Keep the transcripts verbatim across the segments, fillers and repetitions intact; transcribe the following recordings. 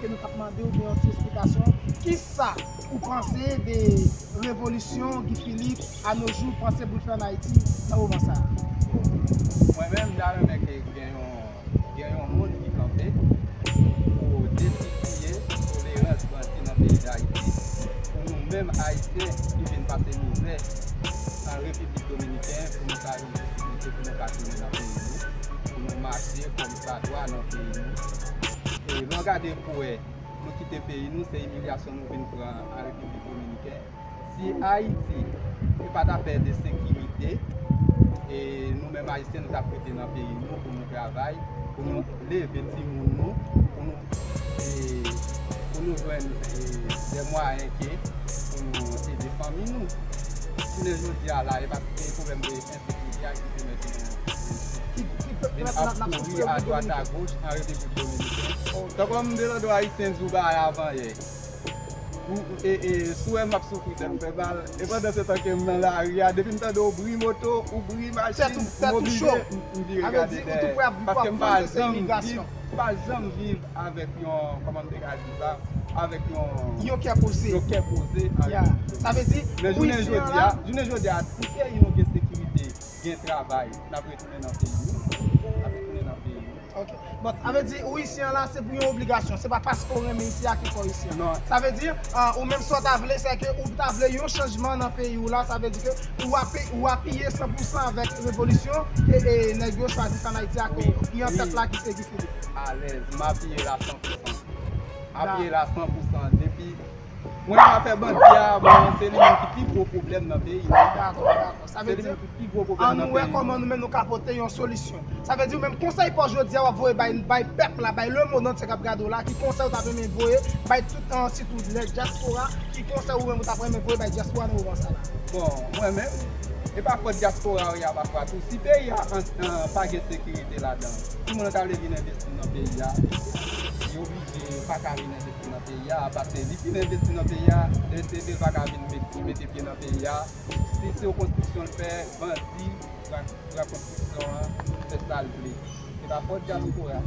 Nou t ap mande w gen yon ti esplikasyon. Kisa ou panse de revolisyon Guy Philippe a nos jours panse pou l fè ann Ayiti nan moman sa a? Mwen menm, m ta renmen ke gen yon, gen yon moun ki kanpe pou destipiye tolerans ranti nan peyi Dayiti, pou nou menm Ayisyen ki vin pase mizè an Repiblik Dominiken, pou nou ka jwenn posiblite pou nou ka tounen nan peyi nou, pou nou mache kòm sa dwa nan peyi nou. E lè w gade pou wè, nou kite peyi nou, se imilyasyon nou vin pran an Repiblik Dominiken. Si Ayiti te pa t ap fè de sekirite, e nou menm Ayisyen, nou t ap rete nan peyi nou pou nou travay, pou nou leve timoun nou, pou nou, e, pou nou jwenn, e, de mwayen ke pou nou ede fanmi nou. Jounen jodi a la, e pa se pwoblèm de ensekirite a ki pèmèt nou vin ap kouri adwat agoch an Repiblik Dominiken. Tankou m te tande Ayisyen di w bagay avan yè. Ou, e, e, si w wè m ap soufri tèt m fè mal, e pandan se tan ke m nan lari a, depi m tande w bri moto, ou bri machin, m oblije, m, m vire gade dèyè. Paske m pa janm viv, m pa janm viv avèk yon, kòman m te ka di sa, avèk yon, yon kè poze. Yon kè poze avèk yon. Sa vle di, men jounen jodi a, jounen jodi a, si peyi nou gen sekirite, gen travay, n ap retounen nan peyi nou. N ap retounen nan peyi nou. Ok. Bon, sa vle di, ou isi an la, se pou yon obligasyon. Se pa paske w renmen isi a ki fè w isi an. Non. Sa vle di, ah, ou menm sa w ta vle, se ke ou ta vle yon chanjman nan peyi w la. Sa vle di ke ou api-, ou apiye san pou san avèk revolisyon ke, e, nèg yo chwazi fè ann Ayiti a, ke ki an tèt la ki se Guy Philippe. Alèz, m apiye l a san pou san. M apiye l a san pou san. Depi Mwen, afè bandi a, bon, se li menm ki pi gwo pwoblèm nan peyi nou. Dakò, dakò. Sa vle di, ann wè kòman nou menm nou ka pote yon solisyon. Sa vle di, ou menm konsèy pa w jodi a, w ap voye bay, bay pèp la, bay lemonn antye k ap gade w la, ki konsèy ou t ap renmen voye bay tout, an, sitou lè dyaspora, ki konsèy ou menm ou t ap renmen voye bay dyaspora nan moman sa la? Bon, mwen menm, e pa fòt dyaspora a, pafwa tou, si peyi a an, an, pa gen sekirite ladan, timoun yo ta vle vin envesti nan peyi a, yo oblije pa ka vin envesti nan peyi a, paske li fin envesti nan peyi a, e se ke l pa ka vin met-, mete pye nan peyi a. Si se yon konstriksyon l fè, bandi pran, pran konstriksyon an, fè sa l vle. Se pa fòt dyaspora.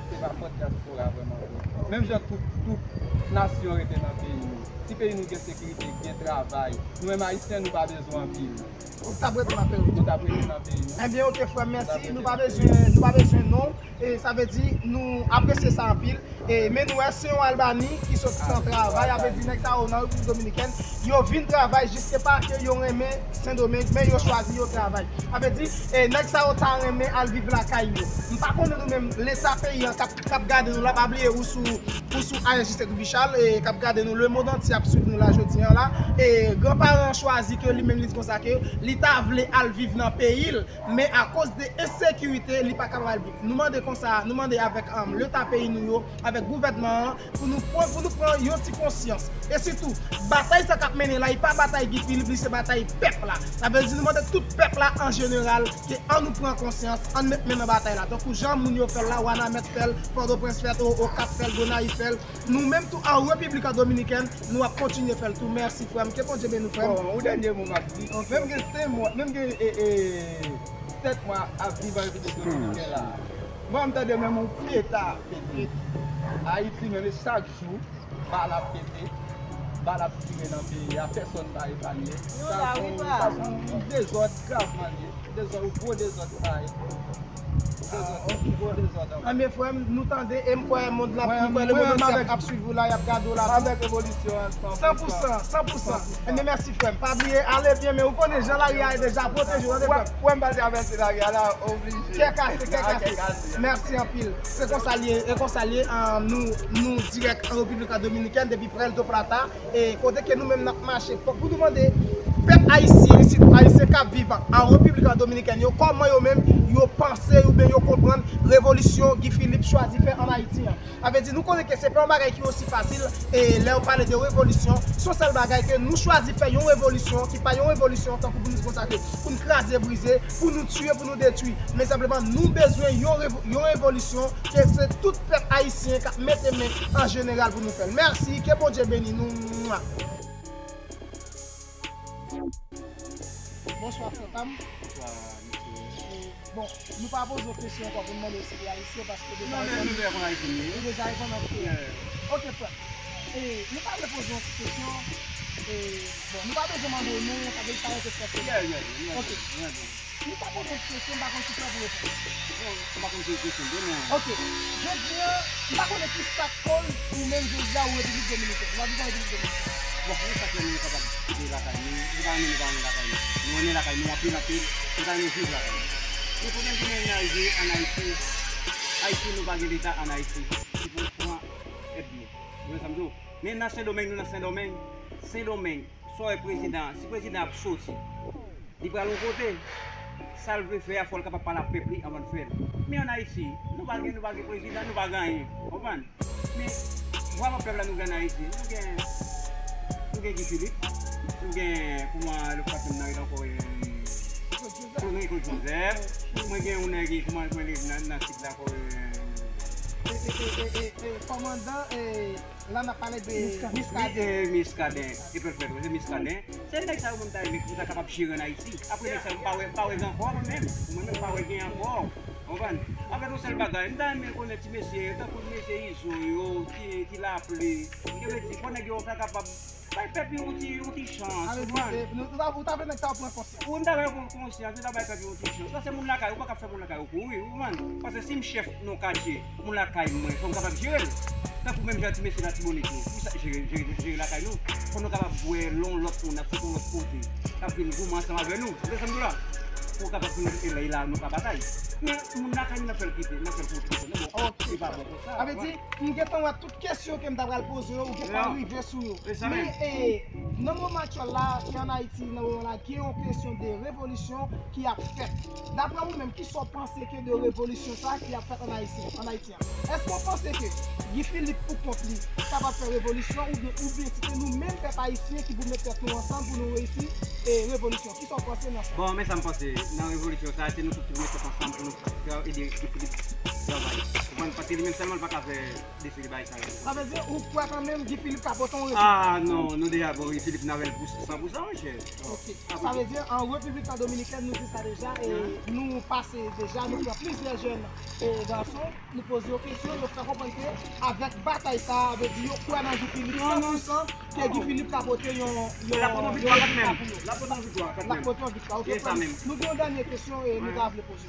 Se pa fòt dyaspora vrèman vre. Menm jan tout, tout nasyon rete nan peyi nou. Si peyi nou gen sekirite, gen travay, nou menm Ayisyen, nou pa bezwen anpil. Ou t ap rete nan peyi w. Nou t ap rete nan peyi nou. Ebyen, ok, frè m, mèsi. Nou pa bezwen, nou pa bezwen non. E sa vle di, nou apresye sa anpil. E, men nou wè, se yon Albani ki sot san travay, sa vle di nèg sa yo nan Repiblik Dominikèn, yo vin travay jiske pa ke yo renmen Sendomeng, men yo chwazi yo travay. Sa vle di, e, nèg sa yo ta renmen al viv lakay yo. M pa konnen nou menm, Leta peyi an k ap, k ap gade nou la, pa bliye ou sou, ou sou A S J C Tribishal, e, k ap gade nou, lemonn antye ap swiv nou la jodi an la. E, granparan an chwazi ke li menm li di konsa ke li ta vle al viv nan peyi l. Men akoz de ensekirite, li pa kapab al viv. Nou mande konsa, nou mande avèk, um, Leta peyi nou yo, avèk gouvènman an, pou nou pran, pou nou pran yon ti konsyans. E sitou, batay sa k ap mennen la, e pa batay Guy Philippe, li se batay pèp la. Sa vle di nou mande tout pèp la an jeneral ke ann nou pran konsyans, ann met men nan batay la. Tankou jan moun yo fè l la, Wanament fè l, Pòtoprens fè l, O-, Okap fè l, Gonayiv fè l. Nou menm tou an Repiblik Dominikèn, nou ap kontinye fè l tou. Mèsi, frè m. Ke Bondye beni w, frè m. Bon, yon dènye mo m ap di. Ok. Menm gen senk mwa, menm gen, e, e, sèt mwa ap viv an Repiblik Dominikèn la. Mwen, m tande menm yon peta pete. Ayiti, menm chak jou, bal ap pete. Bal ap tire nan peyi a. Pèsòn pa epanye. Sa se yon, sa se yon dezòd gravman li ye. Dezòd, gwo dezòd sa ye. Gwo dezòd, gwo dezòd ankò. Ebyen, frè m, nou tande, e m kwè mond la, m kwè lemonn antye ap swiv ou la, y ap gade w la tou. Avèk revolisyon an, san pou san, san pou san. Ebyen, mèsi, frè m. Pa bliye, ale byen, men ou konnen jan lari a ye deja, pwoteje w, tande, frè m. Wè, m pa travèse lari a la, oblije. Kè kase, kè kase. Mèsi anpil. Se konsa l ye, e konsa l ye, ah, nou, nou dirèk an Repiblik Dominikèn, depi Puerto Plata. E kote ke nou menm n ap mache, fòk pou nou mande pèp ayisyen, sitou ayisyen k ap viv an Repiblik Dominikèn yo, kòman yo menm yo panse oubyen yo konprann revolisyon Guy Philippe chwazi fè ann Ayiti an. Sa vle di, nou konnen ke se pa yon bagay ki osi fasil, e lè yo pale de revolisyon, se yon sèl bagay ke nou chwazi fè yon revolisyon ki pa yon revolisyon tankou pou nou di konsa ke pou n kraze brize, pou nou tiye, pou nou detwi. Men senpleman, nou bezwen yon revo-, yon revolisyon ke se tout pèp ayisyen k ap mete men an jeneral pou nou fè l. Mèsi, ke Bondye beni nou. Mwa. Bonswa, frè pa m. Bonswa, mesye. Bon, nou pa poze w kesyon ankò pou n mande w si w se ayisyen, paske deja nou deja reponn ayisyen. Nou deja reponn ayisyen. Ok, frè. E, nou ta vle poze w yon ti kesyon. E, bon, nou pa bezwen mande w non, sa vle di sa rete frè. Ok. Nou ta poze w ti kesyon, m pa konn si frè pou reponn. Bon, m pa konn si w kesyon de men. Ok. Jodi a, m pa konnen ki sa k koz ou menm jodi a ou Repiblik Dominikèn. Ou abite an Repiblik Dominikèn. Bon, nou sa fè nou kapab viv lakay nou. Nou pa renmen nou pa renmen lakay nou. Nou renmen lakay nou anpil anpil. Nou ta renmen viv lakay nou. Men pwoblèm ki genyen an Ayiti, an Ayiti, Ayiti nou pa gen leta an Ayiti ki pou pran èd nou. Ou wè sa m di w? Men nan Sendomeng, nou nan Sendomeng. Sendomeng, sa w wè prezidan, si prezidan ap soti, li pral yon kote, sa l vle fè a, fò l kapab pale ak pèp li anvan l fè l. Men an Ayiti, nou pa gen, nou pa gen prezidan, nou pa gen anyen. Konprann? Men, vrèman pèp la nou gen an Ayiti, nou gen, nou gen Guy Philippe, nou gen, kouman lòt patnè m nan rele ankò, e, Claude Joseph, mwen gen yon nèg, kouman, kouman li nan, nan sid la ankò, e, e, e, e, e, e, kòmandan, e, la n ap pale de Muscadin. Muscadin, e pèp la, se Muscadin. Se nèg sa yo mwen ta renmen pou ta kapab jere an Ayiti. Apre nèg sa yo, m pa wè, m pa wè gen ankò mwen menm. Mwen menm, m pa wè gen ankò. Konprann? Avèk yon sèl bagay, m ta renmen konnen ti mesye yo, tankou mesye Izo yo, ti, ti Lapli. Yo vle di, fò nèg yo ta kapab bay pèp yo yon ti, yon ti chans, konprann? Ou ta, ou ta vle nèg sa yo pran konsyans. Ou ta vle pran konsyans, ou ta bay pèp yo yon ti chans. Sa se moun lakay ou, ou pa ka fè moun lakay ou kouri, ou konprann? Paske si m chèf nan katye, moun lakay mwen, fò m kapab jere l. Tankou menm jan ti mesye Latibonit yo, pou sa jere, jere, jere lakay nou. Fò nou kapab wè lè yon lòt moun ap sot yon lòt kote, k ap vin goumen ansanm avè nou. Ou konprann sa m di w la? Pou kapab vin e la, e la nou ka batay. Men moun lakay nou n ap fè l kite, n ap fè l kouri tout tan. Bon, se pa bon konsa. Sa vle di, m gentan wè tout kesyon ke m ta pral poze yo, ou gentan rive sou yo. Men, e, nan moman aktyèl la, ki an Ayiti, nan moman la, gen yon kesyon de revolisyon ki ap fèt. Daprè ou menm, kisa w panse ke de revolisyon sa ki ap fèt an Ayiti, an Ayiti an? Èske w panse ke Guy Philippe pou kont li kapab fè revolisyon oubyen, oubyen si se nou menm pèp ayisyen ki pou met tèt nou ansanm pou nou reyisi, e, revolisyon? Kisa w panse nan sa? Bon, men sa m panse nan revolisyon sa, se nou tout ki pou met tèt ansanm pou nou fè ede Guy Philippe travay. Ou konprann? Paske li menm sèlman li pa ka fè deside bagay sa yo. Sa vle di, ou kwè kanmenm Guy Philippe ka pote yon rezilta? Ah non, nou deja bon, Guy Philippe n avè l pou san pou san, monchè. Ok. Sa vle di, an Repiblik Dominikèn, nou di sa deja, e nou pase deja, nou pran plizyè jèn e gason, nou poze yo kesyon, yo fè konprann ke avèk batay sa a, vle di yo kwè nan Guy Philippe san pou san, ke Guy Philippe ka pote yon, yon, yon rezilta pou yo. L ap pote yon viktwa kanmenm. L ap pote yon viktwa, ok. Nou gen yon dènye kesyon e nou ta vle poze.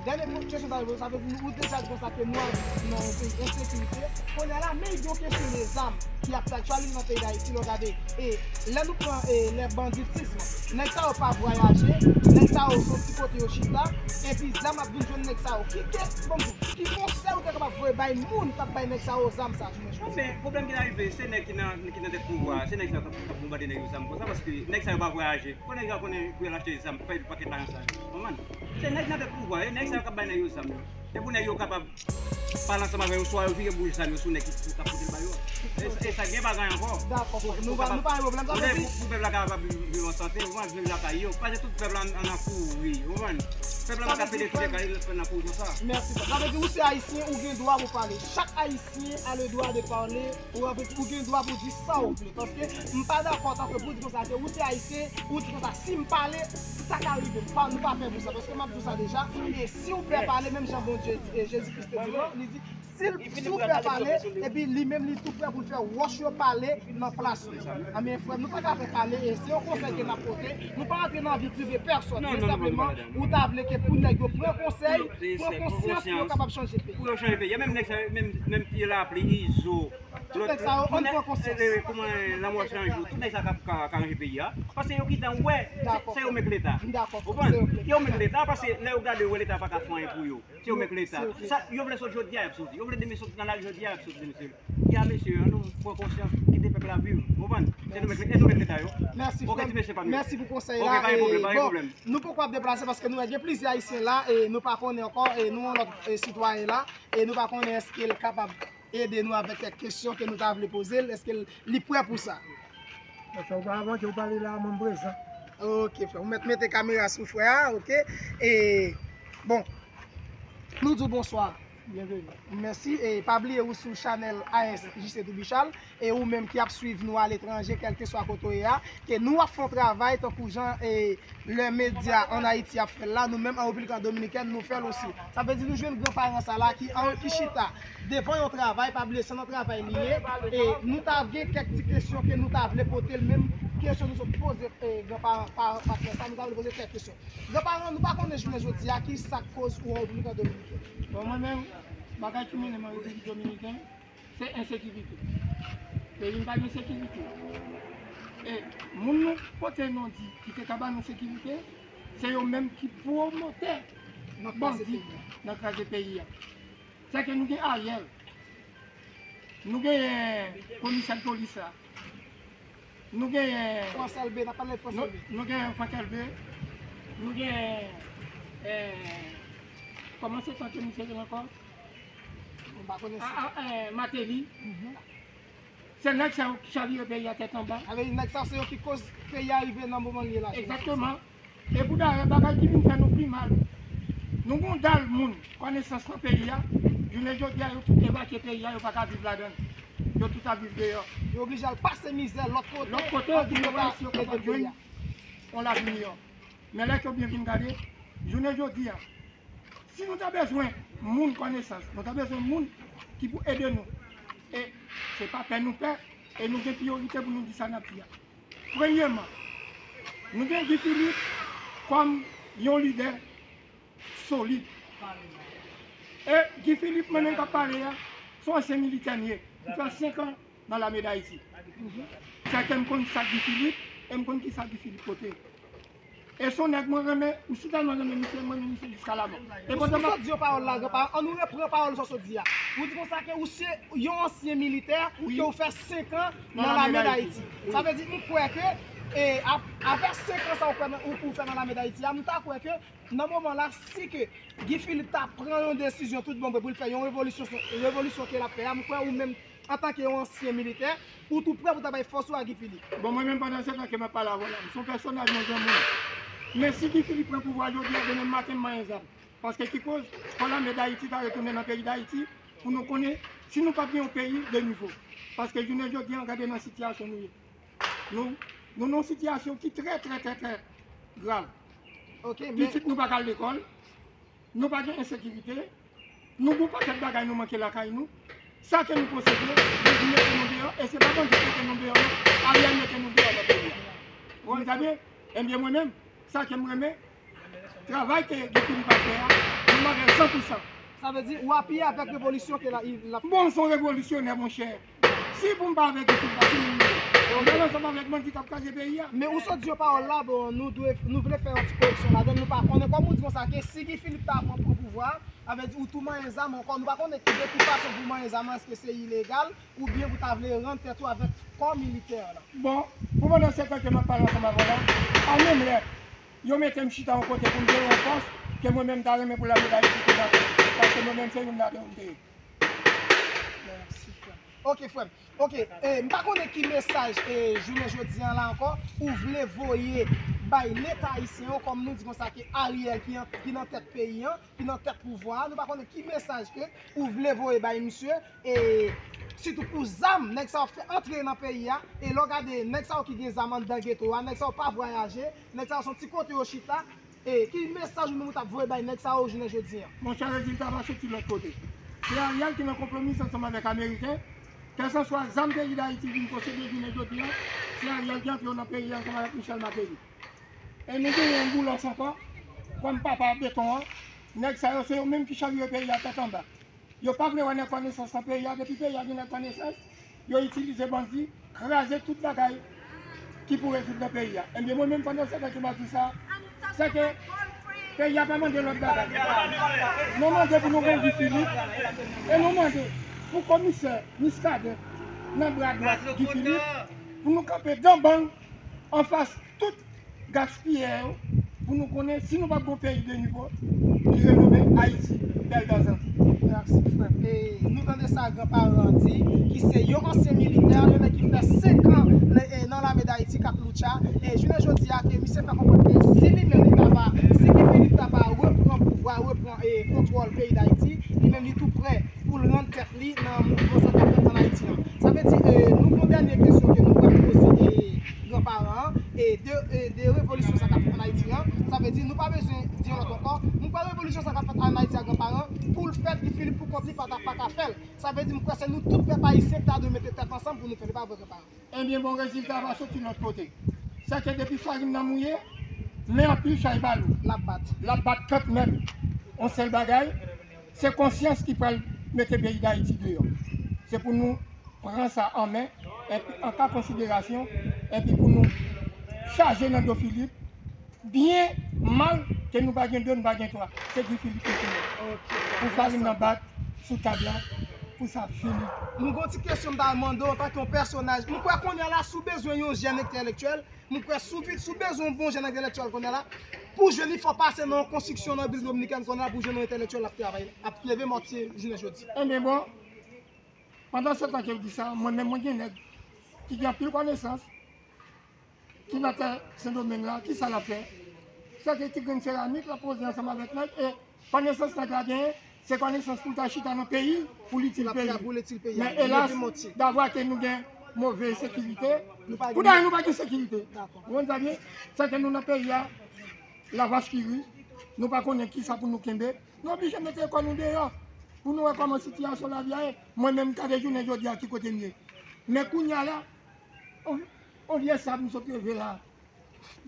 Dènye kesyon ta vle poze, sa vle di nou, ou deja di konsa ke nou al nan yon peyi ensekirite. Kounye a la, men gen yon kesyon de zam ki ap fè aktyalite nan peyi Dayiti, lè w gade, e lè nou pran, e, lè banditism, nèg sa yo pa vwayaje, nèg sa yo soti kote yo chita, epi zam ap vin jwenn nèg sa yo. Ki ke, bon, ki konsèy ou te kapab voye bay moun k ap bay nèg sa yo zam sa, jimèch? Non, men pwoblèm ki rive, se nèg ki nan, ki nan tèt pouvwa a, se nèg sa yo k ap, k ap bonbade nèg yo zam konsa, paske nèg sa yo pa vwayaje. Fò nèg yo konnen pou yo al achte zam, fè pakèt lajan sa yo. Konprann? Se nèg nan tèt pouvwa a, e nèg sa yo k ap bay nèg yo zam yo. Se pou nèg yo kapab pale ansanm avè yo, swa yo vire bouch zam yo sou nèg ki, ki ap pote l ba yo. E, e sa gen bagay ankò. Dakò, nou pa, nou pa gen pwoblèm, sa vle di pou, pou pèp la kapab viv an sante, ou konprann, viv lakay yo. Pase tout pèp la an, an kouri, ou konprann. Pèp la pa ka pede kite kay, pèp la kouri konsa. Mèsi. Sa vle di ou se ayisyen, ou gen dwa pou pale. Chak ayisyen a le dwa de pale, ou, ou gen dwa pou di sa ou vle. Paske m pa dakò tanke pou di konsa ke ou se ayisyen, ou di konsa si m pale, sa ka rive. M pa, nou pa pè pou sa, paske m ap di w sa deja. E si w pè pale, menm jan Bondye di, e Jezi Kris te di nou, li di, si l, si w pè pale, epi li menm li tou prè pou l fè wòch yo pale nan plas nou. Anben frè m, nou pa ka fè pale, e se yon konsèy ke n ap pote. Nou pa rantre nan vi prive pèsòn, men senpleman, ou ta vle ke pou nèg yo pran konsèy, pran konsyans pou yo kapab chanje peyi. Pou yo chanje peyi a, menm nèg sa yo, menm, menm Ti Lapli, Izo, tout nèg sa yo, ann pran konsyans. Kòman Lanmò Sanjou, tout nèg sa yo ka, ka, ka ranje peyi a. Paske yo gentan wè, se, se yo menm k leta. Ou konprann? Yo menm k leta, paske lè yo gade yo wè leta pa ka fè anyen pou yo. Se yo menm k leta. Sa, yo vle sot jodi a, y ap soti. Yo vle demen sot nan lari jodi a, y ap soti demen soti. Ya mesye, ann nou pran konsyans, kite pèp la viv. Ou konprann? Se nou menm, e nou menm k leta yo. Mèsi frè m. Mèsi pou konsèy la. Ok, pa gen pwoblèm, pa gen pwoblèm. Nou poko ap deplase paske nou wè gen plizyè ayisyen la e nou pa konnen ankò e nou yon lòt, e, sitwayen la e nou pa konnen èske l kapab ede nou avèk kèk kesyon ke nou ta vle poze l, èske l, li prè pou sa? Paske ou pa avanse, ou pale la, mwen m prezan. Ok, frè, ou mèt mete kamera sou frè a, ok? E, bon, nou di w bonswa. Byenveni. Mèsi. E pa bliye ou sou chanèl A S J C Tribichal. E ou menm ki ap swiv nou aletranje, kèlkeswa kote w ye a, ke nou ap fè yon travay tankou jan e lè medya ann Ayiti ap fè l la, nou menm an Repiblik Dominikèn, nou fè l osi. Sa vle di nou jwenn gran paran sa la ki, an, ki chita devan yon travay, pa bliye se nan travay li ye, e nou ta gen kèk ti kesyon ke nou ta vle pote l, menm kesyon nou sot poze e gran paran, paran, patnè sa, nou ta vle poze kèk kesyon. Gran paran, nou pa konnen jounen jodi a ki sa k koz ou an Repiblik Dominikèn. Bon, mwen menm, bagay ki mennen m an Repiblik Dominikèn, se ensekirite. Peyi m pa gen sekirite. E moun nou pote non di ki te ka ba nou sekirite, se yo menm ki pwomotè bandi nan kraze peyi a. Sèke nou gen Ariel, nou genyen komisè polis la, nou genyen Frans Elbe, n ap pale de Frans Elbe. Nou genyen Frank Elbe, nou genyen, eh, kòman se tan ke misye rele ankò? M pa konnen si. Ah, ah, eh, Martelly. Se nèg sa yo ki chavire peyi a tèt anba. Sa vle di nèg sa se yo ki koz peyi a rive nan moman li ye la. Egzakteman. E pou dayè, bagay ki vin fè nou pi mal, nou gon dal moun konesans nan peyi a, jounen jodi a, yo tout evakye peyi a, yo pa ka viv ladan l. Yo tout ap viv deyò. Yo oblije al pase mizè lòt kote, lòt kote, pou yo ka ede peyi a. Yon lavi miyò. Men lè ke w byen vin gade, jounen jodi a, si nou ta bezwen moun konesans, nou ta bezwen moun ki pou ede nou. E se pa pè nou pè, e nou gen priyorite pou nou di sa n ap di a. Premyèman, nou gen Guy Philippe kòm yon lidè solid. E Guy Philippe, mwen menm k ap pale a, se yon ansyen militè m ye. M fè senk an nan Lame Dayiti. Sèke m konn sa Guy Philippe, e m konn ki sa Guy Philippe pote. E se yon nèg mwen renmen, m si tèlman renmen misye, m renmen misye jiska lamò. E pandan m ap di yon pawòl la, gran paran, an nou repran pawòl sa w sot di a. Ou di konsa ke ou se yon ansyen militè, ke ou fè senk an nan Lame Dayiti. Sa vle di, m kwè ke, e, ap-, avè senk an sa ou fè nan, ou, ou fè nan Lame Dayiti a, m ta kwè ke nan moman la, si ke Guy Philippe ta pran yon desizyon tout bon vre pou l fè yon revolisyon, revolisyon ke l ap fè a, m kwè ou menm, antanke yon ansyen militè, ou tou prè pou ta bay fòs ou a Guy Philippe. Bon, mwen menm pandan se tan ke m ap pale avè w la, m se yon pèsonaj, mwen se yon moun. Men si Guy Philippe pran pouvwa jodi a, demen maten m manyen zam. Paske ki koz, fò lame Dayiti ta retounen nan peyi Dayiti, pou nou konnen si nou p ap gen yon peyi de nivo. Paske jounen jodi a, gade nan sitiyasyon nou ye. Nou, nou nan yon sitiyasyon ki trè, trè, trè, trè grav. Ok, men pitit nou pa ka al lekòl, nou pa gen ensekirite, nou gen yon pakèt bagay nou manke lakay nou. Sa ke nou posede, yo vin mete nou deyò, e se pa bandi ki mete nou deyò, non. Ariel mete nou deyò nan peyi a. Ou konprann sa byen? Ebyen, mwen menm, sa ke m renmen, travay ke Guy Philippe ap fè a, mwen avè l san pou san. Sa vle di, ou apiye avèk revolisyon ke la, l ap fè? Bon, m se yon revolisyonè, monchè. Si pou m pa avèk Guy Philippe, pa ki moun m ye? Mwen ansanm avèk bandi k ap kraze peyi a. Men ou sot di yon pawòl la, bon, nou dwe, nou vle fè yon ti koreksyon ladan l, nou pa konnen. Kòm ou di konsa, ke si Guy Philippe ta pran, pran pouvwa a, sa vle di ou tou manyen zam ankò, nou pa konnen ki, de ki fason pou manyen zam nan, èske se ilegal, oubyen pou ta vle rann tèt ou avèk kò militè a la. Bon, pou pandan se tan ke m ap pale ansanm avè w la, a menm lè yo mete m chita yon kote pou m jere yon pòs, ke mwen menm m ta renmen pou lame Dayiti tou dakò, paske mwen menm se youn ladan yo m te ye. Mèsi, frè m. Ok, frè m. Ok, e, m pa konnen ki mesaj, e, jounen jodi a la ankò, ou vle voye bay Leta ayisyen an, kòm nou di konsa ke Ariel ki an, ki nan tèt peyi an, ki nan tèt pouvwa a, nou pa konnen ki mesaj ke ou vle voye bay misye, e sitou pou zam nèg sa yo fè antre nan peyi a, e lè w gade nèg sa yo ki gen zam anndan geto a, nèg sa yo pa vwayaje, nèg sa yo se yon ti kote yo chita, e ki mesaj ou menm ou t ap voye bay nèg sa yo jounen jodi a? Monchè, rezilta pa soti lòt kote. Se Ariel ki nan konpwomis ansanm avèk Ameriken, kèlkanswa zam peyi Dayiti vin posede jounen jodi a, se Ariel ki antre yo nan peyi a ansanm avèk Michel Martelly. E nou genyen yon Boulos ankò, kòm papa beton an. Nèg sa yo, se yo menm ki chavire peyi a tèt anba. Yo pa vle wè nèg konesans nan peyi a. Depi peyi a gen nèg konesans, yo itilize bandi, kraze tout bagay ki pou rezoud nan peyi a. Ebyen, mwen menm, pandan se tan ke m ap di sa, se ke peyi a pa mande lòt bagay. Nou mande pou nou gen Guy Philippe, e nou mande pou komisè Muscadin nan bra dwat Guy Philippe, pou nou kanpe dan bang anfas tout gaspiyè yo, pou nou konnen si nou p ap gon peyi de nivo ki renome Ayiti, bèl dazanti. Mèsi, frè m. E nou tande sa gran paran an di, ki se yon ansyen militè, yon nèg ki fè senk an nan, e, nan lame Dayiti k ap loutcha. E jounen jodi a, ke misye fè konprann ke si li menm li ta va, si Guy Philippe ta va repran pouvwa, repran, e, kontwòl peyi Dayiti, li menm li tou Ayiti an. Sa vle di, nou pa bezwen di yon lòt ankò. M kwè revolisyon sa k ap fèt ann Ayiti a Granparan, pou l fèt, Guy Philippe pou kont li pa ta, pa ka fè l. Sa vle di, m kwè se nou tout pèp ayisyen ki ta dwe mete tèt ansanm pou nou fè l. E pa vre, Granparan? Ebyen, bon, rezilta va soti lòt kote. Sa ke depi farin nan mouye, men anpil chay ba lou. L ap bat. L ap bat kanmenm. Yon sèl bagay, se konsyans ki pral mete peyi Dayiti deyò. Se pou nou pran sa an men, epi an ka konsiderasyon, epi pou nou chaje nan do Filip, byen mal, ke nou pa gen de, nou pa gen twa. Se Guy Philippe ki fini. Pou farin nan bat sou tab la, pou sa fini. Nou gon ti kesyon m ta mande w antanke yon pèsonaj. M kwè kounye a la, si w bezwen yon jèn entèlektyèl, m kwè si w vin, si w bezwen yon bon jèn entèlektyèl kounye a la, pou jwenn li fò pase nan yon konstriksyon nan Repiblik Dominikèn kounye a la pou jwenn yon entèlektyèl ap travay, ap leve mòtye jounen jodi. Ebyen bon, pandan se tan ke w di sa, mwen menm mwen gen nèg ki gen anpil konesans, ki nan tè Sendomeng la, ki sa l ap fè? Se ke ti grenn seramik l ap poze ansanm avèk nèg, e konesans nèg la genyen, se konesans pou l ta chita nan peyi, pou l itil peyi. Men elas, davwa ke nou gen move sekirite, pou dayè nou pa gen sekirite. Ou konn sa byen? Se ke nou nan peyi a, lavach ki ri, nou pa konnen ki sa pou nou kenbe. Nou oblije mete kò nou deyò, pou nou wè kòman sitiyasyon lavi a ye. Mwen menm, gade jounen jodi a ki kote m ye. Men kounye a la, on, on vye sab m sot leve la.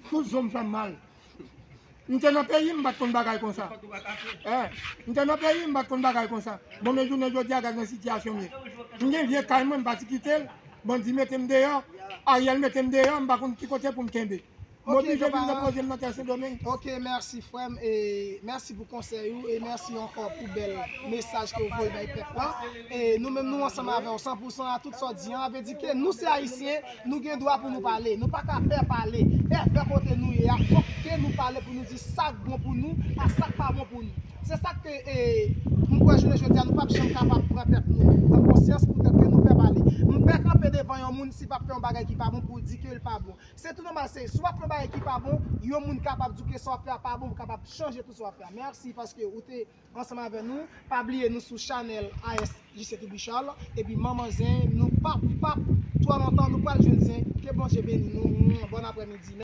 Tout zo m fè m mal. M te nan peyi m, m pa t konn bagay konsa. Eh, m te nan peyi m, m pa t konn bagay konsa. Bon, men jounen jodi a, gad nan sitiyasyon m ye. M gen vye kay mwen, m pati kite l. Bandi mete m deyò. Ariel mete m deyò, m pa konn ki kote pou m kenbe. M oblije vin repoze m nan tè Sendomeng. Ok, mèsi, frè m, e mèsi pou konsèy ou, e mèsi ankò pou bèl mesaj ke w voye bay pèp la. E nou menm, nou ansanm avè w san pou san a tout sa w di an. Sa vle di ke nou se Ayisyen, nou gen dwa pou nou pale. Nou pa ka pè pale. Pè fè kote nou ye a, fòk ke nou pale pou nou di sa k bon pou nou, ak sa k pa bon pou nou. Se sa ke, e, m kwè jounen jodi a, nou p ap janm kapab pran tèt nou nan konsyans poutèt ke nou pè pale. M pè kanpe devan yon moun si p ap fè yon bagay ki pa bon pou di ke l pa bon. Se tou nòmal, se, si w ap fè yon bagay ki pa bon, yon moun kapab di w ke sa w ap fè a pa bon, ou kapab chanje tout sa w ap fè a. Mèsi paske ou te ansanm avè nou. Pa bliye nou sou chanèl A S J C T V Charles. Epi manman zen, nou p ap, p ap twò lontan, nou pral jwenn zen. Ke Bondye beni nou. Bòn aprèmidi.